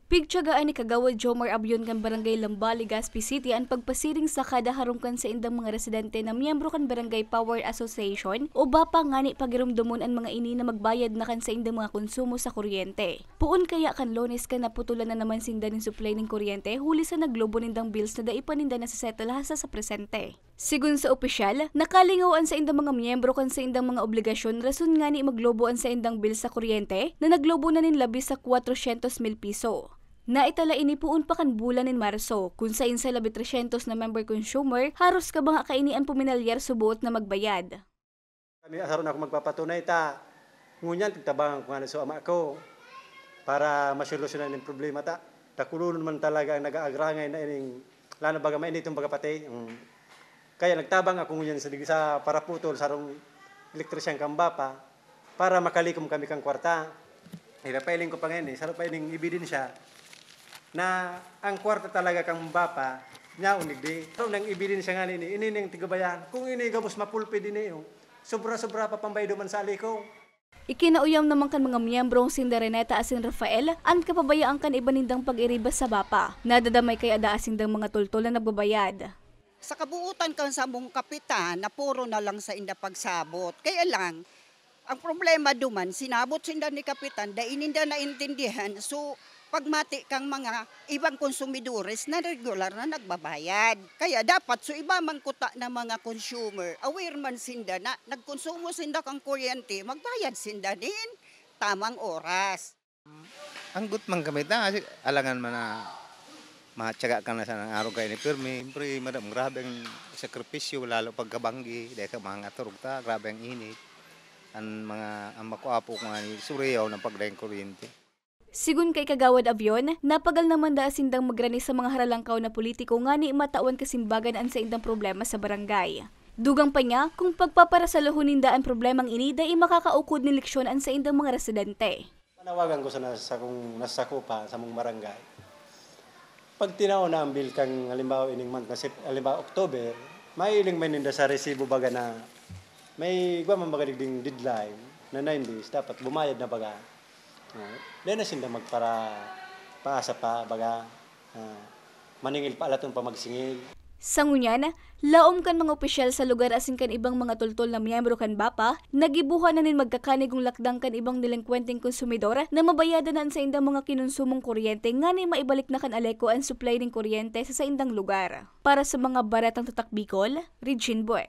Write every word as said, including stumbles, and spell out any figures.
Pigtyagaan ni Kagawad Jomar Abion kan Barangay Lamba, Legazpi City an pagpasiring sa kada harong kan saindang mga residente na miyembro kan Barangay Power Association o BAPA ngani pagiromdomon an mga ini na magbayad na kan saindang mga konsumo sa kuryente. Poon kaya kan Lunes kan naputulan na naman sinda nin supply nin kuryente huli sa naglobo nindang bills na dai pa ninda nasa-settle hasta sa presente. Sigon sa opisyal, nakalingaw an saindang mga miyembro kan saindang mga obligasyon rason ngani maglobo an saindang bill sa kuryente na naglobo na nin labi sa kwatrosyentos mil piso. Naitala ini poon pa kan bulan nin Marso, kun saen sa labi tresyentos na member consumer, haros kabanga kaini an puminalyar suboot na magbayad. Kami, asaron ako magpapatunay ta. Ngunyan, pagtabangan ko nga so ama ko para masolusyonan yung problema ta. Dakulonon man talaga ang nag-aagrangay na ining, lalo baga mainit yung baga pati. Mm. Kaya nagtabang ako ngunyan sa, sa paraputol, sarong elektrisyang kambapa para makalikom kami kang kwarta. Ipapailing ko pa ngayon eh, saro pa ining ebidensya na ang kwarta talaga kang bapa niya unigdi. Pero nang ebidensya nga nini, ini ning tigabayan. Kung ini gabos mapulpi din eh, oh. Sobra-sobra pa pambaydo man sa aliko. Ikinauyam naman kan mga miyembro ang sinda Reneta asin Rafael an kapabayaan kan iba nindang pag-iriba sa bapa. Nadadamay kaya daa sindang mga tultol na nagbabayad. Sa kabuutan kan samong kapitan, na puro na lang sa inda pagsabot. Kaya lang, ang problema duman, sinabot sinda ni kapitan, dai ninda naintindihan. So, pagmati kang mga ibang konsumidores na regular na nagbabayad. Kaya dapat so iba man kuta na mga consumer, aware man sinda na nagkonsumo sinda kang kuryente, magbayad sinda din tamang oras. Anggot man kami ta, kasi alangan man na matyaga ka na sa nang araw kayo ni pirmi. Siyempre, madam, grabe ang sakripisyo, lalo pagkabanggi, dahil ka mga turog ta, grabe ang init. Ang mga, ang makuapo ko nga ni Suryaw ng pagdaing kuryente. Sigon kay Kagawad Avion, napagal naman daa sindang magrani sa mga haralangkaw na politiko ngani matawan kasimbagan an saindang problema sa barangay. Dugang pa niya, kung pagpaparasalohon ninda an problemang ini, dai makakaukod nin leksyon an saindang mga residente. Panawagan ko sana sa kung nasa sakupa sa mong barangay. Pag tinao na ang bill kang halimbawa ining month na Sep-, halimbawa October, mailing man ninda sa resibo baga na may igwa man baga digding deadline na nine days, dapat bumayad na baga. Ah, dahil na sinda magpara-, paasa pa baga, ah, maningil pa alaton pa magsingil. Sa ngunyan, laom kan mga opisyal sa lugar asin kan ibang mga tultol na miyembro kan bapa, nagibuhan na nin magkakanigong lakdang kan ibang delengkwenteng konsumidor na mabayadan na an saindang mga kinonsumong kuryente ngani maibalik na kan Aleco an supply nin kuryente sa saindang lugar. Para sa mga Baretang Tatak Bicol, Regine Boy.